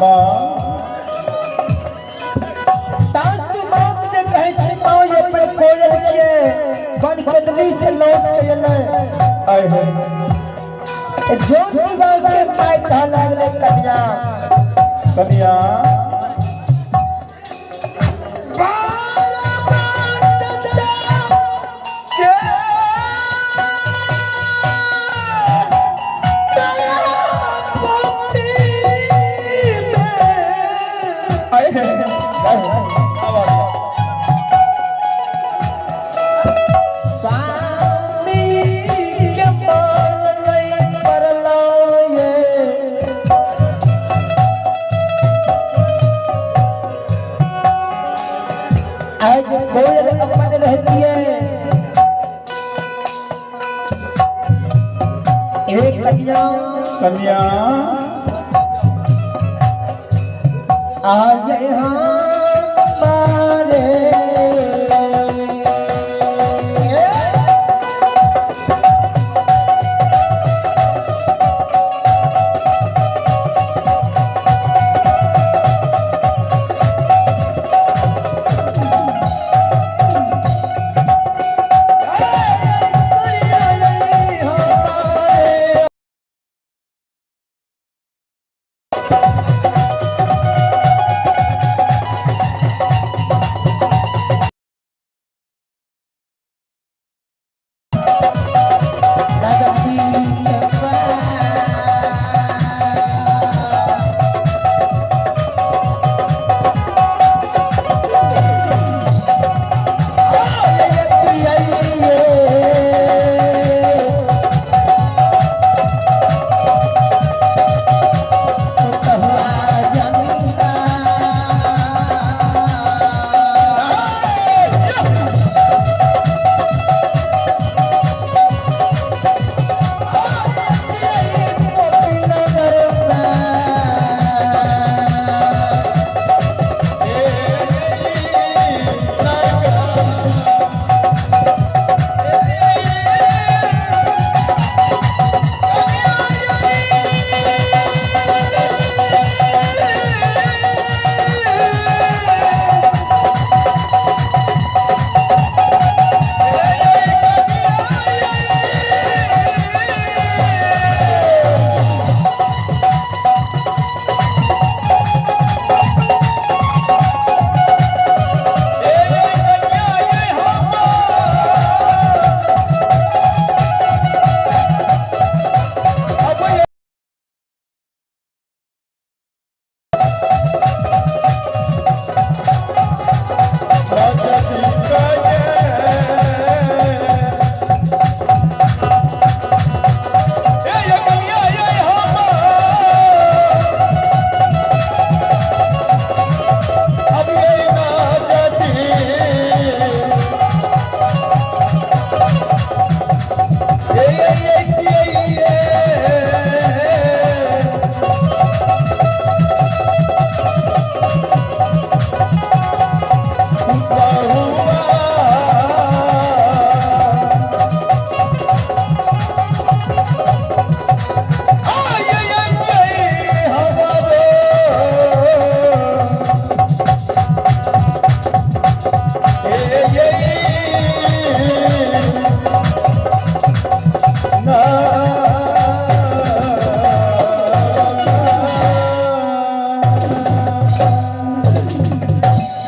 माँ। सासु माँ के कहै छै माँ ये पर कोयल छियै बन केदली से लौट के एलै। आय है। ज्योति बाबू के माय कह लागलै कन्या। कन्या। आय है आय है। स्वामी के मान नहीं पड़लो ये आज कोयल अपन रहती है एक कन्या। कन्या। आज हमारे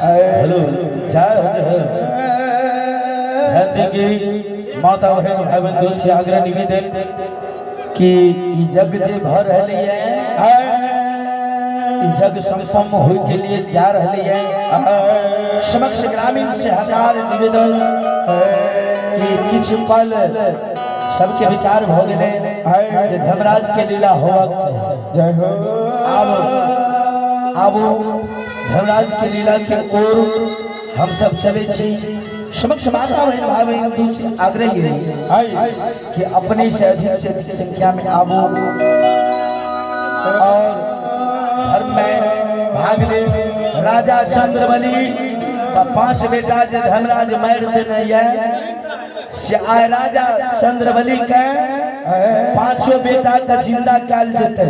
हेलो, जय हो, जय हो। ध्यान देखिए माता बहन भाई बंधु से आग्रह निवेदन कि ई जग जे भर रहले है, ई जग संपन्न होय के लिए जा रहले है। समक्ष ग्रामीण से हकार निवेदन कि किछु पल सबके विचार भ गेले जे धर्मराज के लीला होबाक चाही। जय हो। आब आबू धर्मराज के लीला के ओर हम सब चले छी। समक्ष माता बहन भाई बहन दू से आग्रह है कि अपने से अधिक संख्या में आबू और धर्म में भाग ले। राजा चंद्रबली का 5 बेटा जे धर्मराज मार देने है से आए राजा चंद्रबली के 5 बेटा का जिंदा काल जेते।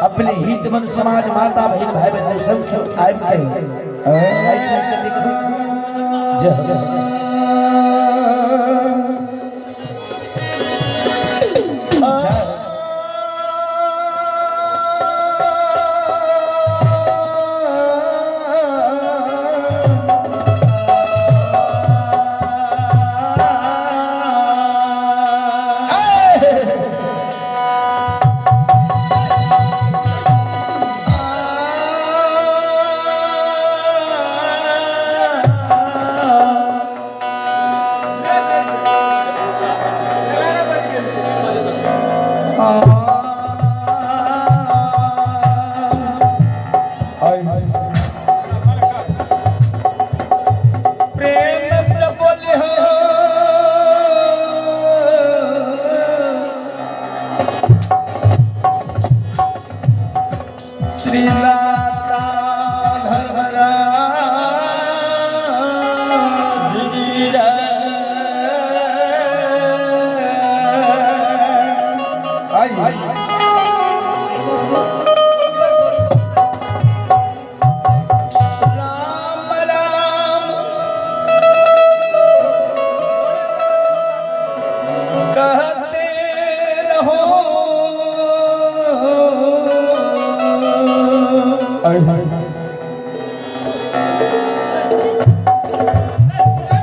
अपने हित मन समाज माता बहिन भाई बंधु सब आबि के एहि चीज के देखबै। जय हो। जय हो। प्रेम से बोले हो श्री दाता धर्मराज जी जय। आई राम राम कहते रहो।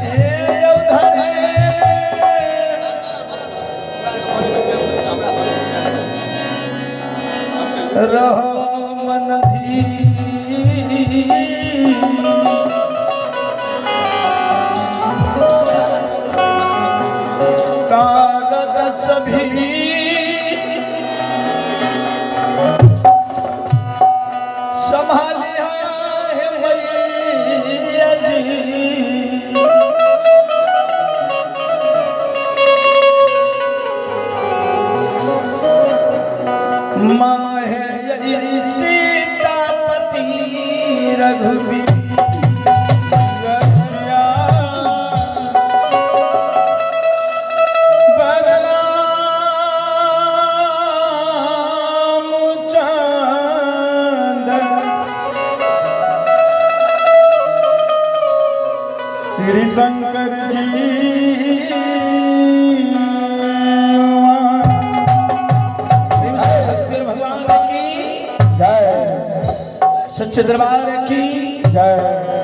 हे अवधरे रहो मन धीर। कारद सभी संभालिया है मैया जी। माँ है सीतापति रघुबीर रसिया बलराम चंद्र श्री शंकर जी। भगवान की जय। सच्चे दरबार की जय।